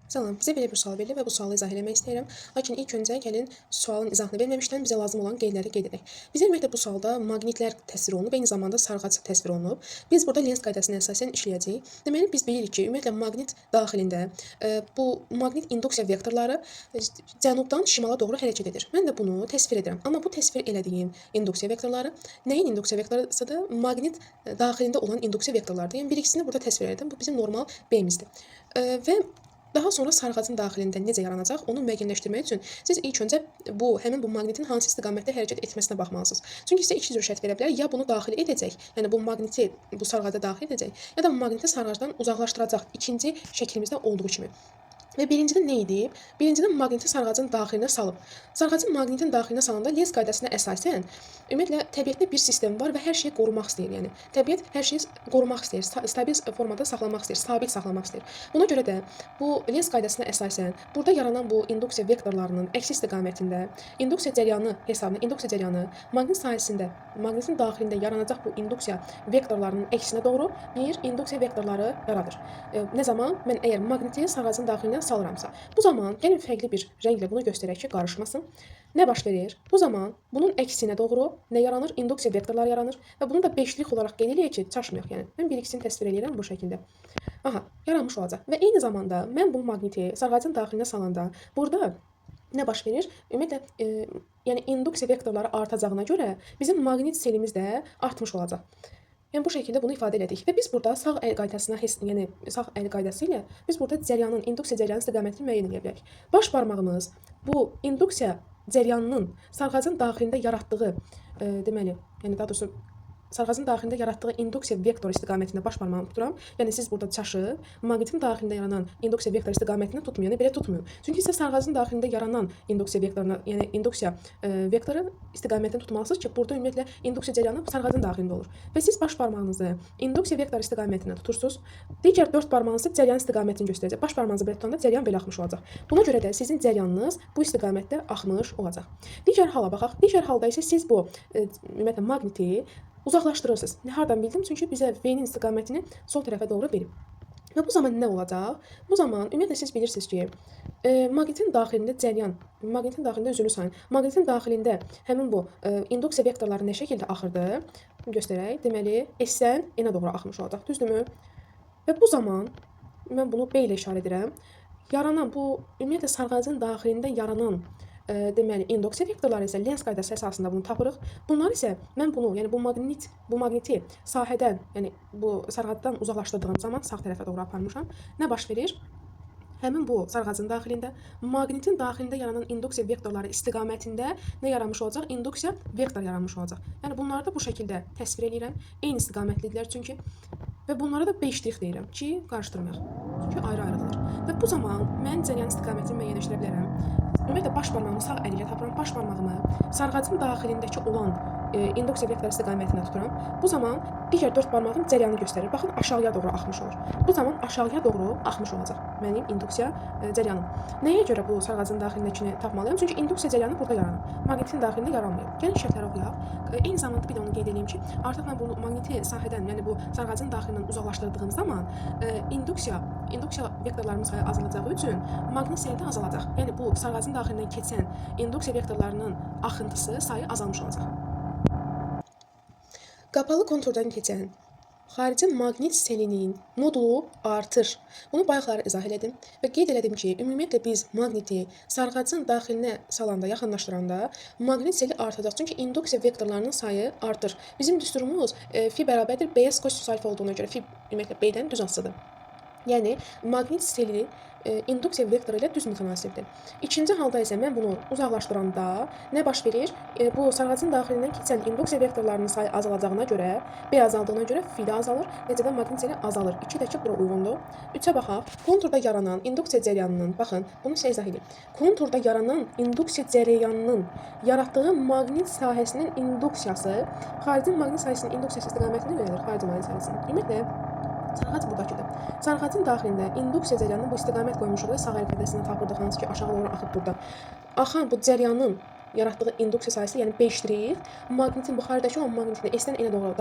Salam, bizə belə bir sual verilib və bu sualı izah eləmək istəyirəm. Lakin ilk öncə gəlin sualın izahını verməmişdən bizə lazım olan qeydləri qeyd edək. Bizə ümumiyyətlə bu sualda maqnitlər təsvir olunub, eyni zamanda sarğac təsvir olunub. Biz burada Lenz qaydasına əsasən işləyəcəyik. Deməli biz bilirik ki, ümumiyyətlə maqnit daxilində bu maqnit induksiya vektorları cənubdan şimala doğru hərəkət edir. Mən də bunu təsvir edirəm. Amma bu təsvir elədiyim induksiya vektorları nəyin induksiya vektorlarıdır? Maqnit daxilində olan induksiya vektorlarıdır. Yəni bir ikisini burada təsvir edirəm. Bu bizim normal B-mizdir. Və daha sonra sarğacın daxilində necə yaranacaq, onu müəyyənləşdirmək üçün siz ilk öncə bu həmin bu maqnitin hansı istiqamətdə hərəkət etməsinə baxmalısınız. Çünki sizə iki cür şərt verə bilər. Ya bunu daxil edəcək, yəni bu maqniti bu sarğaca daxil edəcək, ya da maqniti sarğacdan uzaqlaşdıracaq ikinci şəklimizdə olduğu kimi. Və birincidə nə edib? Birincidə maqniti sarğacın daxilinə salıb. Sarğacın maqnitin daxilinə salanda Lenz qaydasına əsasən ümumiyyətlə təbiətdə bir sistem var və hər şeyi qorumaq istəyir. Yəni təbiət hər şeyi qorumaq istəyir, stabil formada saxlamaq istəyir, sabit saxlamaq istəyir. Buna görə də bu Lenz qaydasına əsasən burada yaranan bu induksiya vektorlarının əksi istiqamətində induksiya cərəyanı hesabına induksiya cərəyanı maqnit sahəsində, maqnitin daxilində yaranacaq bu induksiya vektorlarının əksinə doğru bir induksiya vektorları yaradır. Nə zaman mən əgər maqniti sarğacın daxilinə salıramsa, bu zaman gəlin fərqli bir rənglə bunu göstərək ki, qarışmasın. Nə baş verir? Bu zaman bunun əksinə doğru nə yaranır? İnduksiya vektorları yaranır və bunu da beşlik olaraq qeyd eləyək ki, çaşmayaq. Yəni mən bir ikisini təsvir eləyirəm bu şəkildə. Aha, yaranmış olacaq. Və eyni zamanda mən bu maqniti sarğacın daxilinə salanda burada nə baş verir? Ümumiyyətlə, yəni induksiya vektorları artacağına görə bizim maqnit selimiz də artmış olacaq. Yəni bu şəkildə bunu ifadə elədik və biz burada sağ əl qaydasına yəni sağ əl qaydası ilə biz burada cərəyanın, induksiya cərəyanı istiqamətini müəyyən edə bilərik. Baş barmağımız bu induksiya cərəyanının sarğacın daxilində yaratdığı, deməli, yəni daha doğrusu sarğacın daxilində yaratdığı induksiya vektoru istiqamətində baş barmağımı tuturam. Yəni siz burada çaşıb maqnitin daxilində yaranan induksiya vektoru istiqamətini tutmayın, yəni belə tutmayın. Çünki sizə sarğacın daxilində yaranan induksiya vektoruna, yəni induksiya vektoru istiqamətini tutmalısınız ki, burada ümumiyyətlə induksiya cərəyanı sarğacın daxilində olur. Və siz baş barmağınızı induksiya vektoru istiqamətində tutursunuz. Digər dörd barmağınız cərəyan istiqamətini göstərəcək. Baş barmağınızı belə tutanda cərəyan belə axmış olacaq. Buna görə də sizin cərəyanınız bu istiqamətdə axmış olacaq. Digər hala baxaq. Digər halda isə siz bu ümumiyyətlə maqniti uzaqlaşdırırsınız. Nə hardan bildim? Çünki bizə V-nin istiqamətini sol tərəfə doğru verib. Və bu zaman nə olacaq? Bu zaman ümumiyyətlə siz bilirsiniz ki, maqnitin daxilində cərəyan, maqnitin daxilində üzrlü sayın, maqnitin daxilində həmin bu induksiya vektorları nə şəkildə axırdı? Göstərək. Deməli, S-dən N-ə doğru axmış olacaq. Düzdürmü? Və bu zaman mən bunu B ilə işarə edirəm. Yaranan bu ümumiyyətlə sarğacın daxilində yaranan deməli induksiya vektorları isə Lenz qaydası əsasında bunu tapırıq. Bunlar isə mən bunu, yəni bu maqniti sahədən, yəni bu sarğacdan uzaqlaşdırdığım zaman sağ tərəfə doğru aparmışam. Nə baş verir? Həmin bu sarğacın daxilində maqnitin daxilində yaranan induksiya vektorları istiqamətində nə yaranmış olacaq? İnduksiya vektor yaranmış olacaq. Yəni bunları da bu şəkildə təsvir eləyirəm. Eyni istiqamətlidirlər çünki. Və bunlara da 5 ştrix deyirəm ki, qarışdırmayaq. Çünki ayrı-ayrıdırlar. Və bu zaman mən cərəyan istiqamətini müəyyənləşdirə bilərəm. Ümumiyyətlə baş barmağımı sağ əl ilə tapıram. Baş barmağımı sarğacın daxilindəki olan induksiya vektoru istiqamətində tuturam. Bu zaman digər dörd barmağım cərəyanı göstərir. Baxın, aşağıya doğru axmış olur. Bu zaman aşağıya doğru axmış olacaq mənim induksiya cərəyanım. Nəyə görə bu sarğacın daxilindəkini tapmalıyam? Çünki induksiya cərəyanı burada yaranır. Maqnitin daxilində yaranmayıb. Gəlin şərtləri oxuyaq. Eyni zamanda bir də onu qeyd edeyim ki, artıq mən bu maqniti sahədən, yəni bu sarğacın daxilindən uzaqlaşdırdığım zaman induksiya vektorlarının sayı azalacağı üçün maqnit seli də azalacaq. Yəni bu sarğacın daxilindən keçən induksiya vektorlarının axıntısı sayı azalmış olacaq. Qapalı konturdan keçən xarici maqnit selinin modulu artır. Bunu bayaqları izah elədim və qeyd elədim ki, ümumiyyətlə biz maqniti sarğacın daxilinə salanda, yaxınlaşdıranda maqnit seli artacaq. Çünki induksiya vektorlarının sayı artır. Bizim düsturumuz fi bərabərdir BS kosinüs alfa olduğuna görə fi ümumiyyətlə B-dən düz asılıdır. Yəni maqnit seli induksiya vektoru ilə düz mütənasibdir. İkinci halda isə mən bunu uzaqlaşdıranda nə baş verir? Bu sarğacın daxilindən keçən induksiya vektorlarının sayı azalacağına görə, B azaldığına görə fi də azalır, nəticədə maqnit seli azalır. 2 də ki bura uyğundur. 3-ə baxaq. Konturda yaranan induksiya cərəyanının, baxın, bunu sizə izah edeyim. Konturda yaranan induksiya cərəyanının yaratdığı maqnit sahəsinin induksiyası xarici maqnit sahəsinin induksiyası istiqamətində yönəlir. Xarici maqnit sahəsinin. Ümumiyyətlə sarğac buradakıdır. Sarğacın daxilində induksiya cərəyanının bu istiqamət qoymuşuq və sağ əl qaydasından tapırdıq, hansı ki aşağı doğru axıb burada. Axan bu cərəyanın yaratdığı induksiya sayəsində, yəni 5 ştrix, maqnitin bu xaricdəki olan maqnitin S-dən N-ə doğru,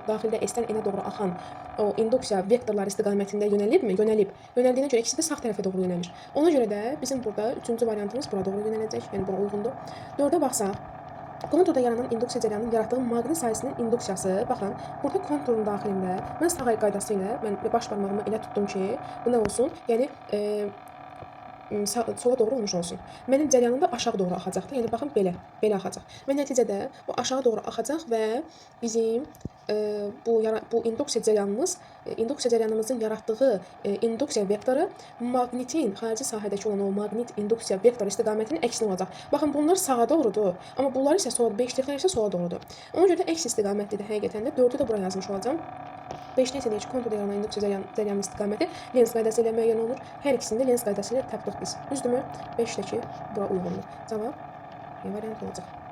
daxildə S-dən N-ə doğru axan o induksiya vektorları istiqamətində yönəlibmi? Yönəlib. Yönəldiyinə görə ikisi də sağ tərəfə doğru yönəlir. Ona görə də bizim burada üçüncü variantımız bura doğru yönələcək. Yəni bura uyğundur. 4-ə baxsaq, konturda yaranan induksiya cərəyanının yaratdığı maqnit sahəsinin induksiyası, baxın, burada konturun daxilində mən sağ əl qaydası ilə mən baş barmağımı elə tutdum ki, bu nə olsun? Yəni sola doğru olmuş olsun. Mənim cərəyanım da aşağı doğru axacaqdır. Yəni baxın belə, belə axacaq. Və nəticədə bu aşağı doğru axacaq və bizim bu induksiya cərəyanımız, induksiya cərəyanımızın yaratdığı induksiya vektoru maqnitin xarici sahədəki olan o maqnit induksiya vektoru istiqamətinin əksinə olacaq. Baxın bunlar sağa doğrudur, amma bunlar isə sola, 5 ştrixlər isə sola doğrudur. Ona görə də əks istiqamətlidir həqiqətən də. 4-ü də bura yazmış olacağam. 5-də isə deyək ki, konturda yaranan induksiya cərəyanının istiqaməti Lenz qaydası ilə müəyyən olunur. Hər ikisini də Lenz qaydası ilə tapdıq biz. Düzdürmü? 5-dəki bura uyğundur. Cavab B variantı olacaq.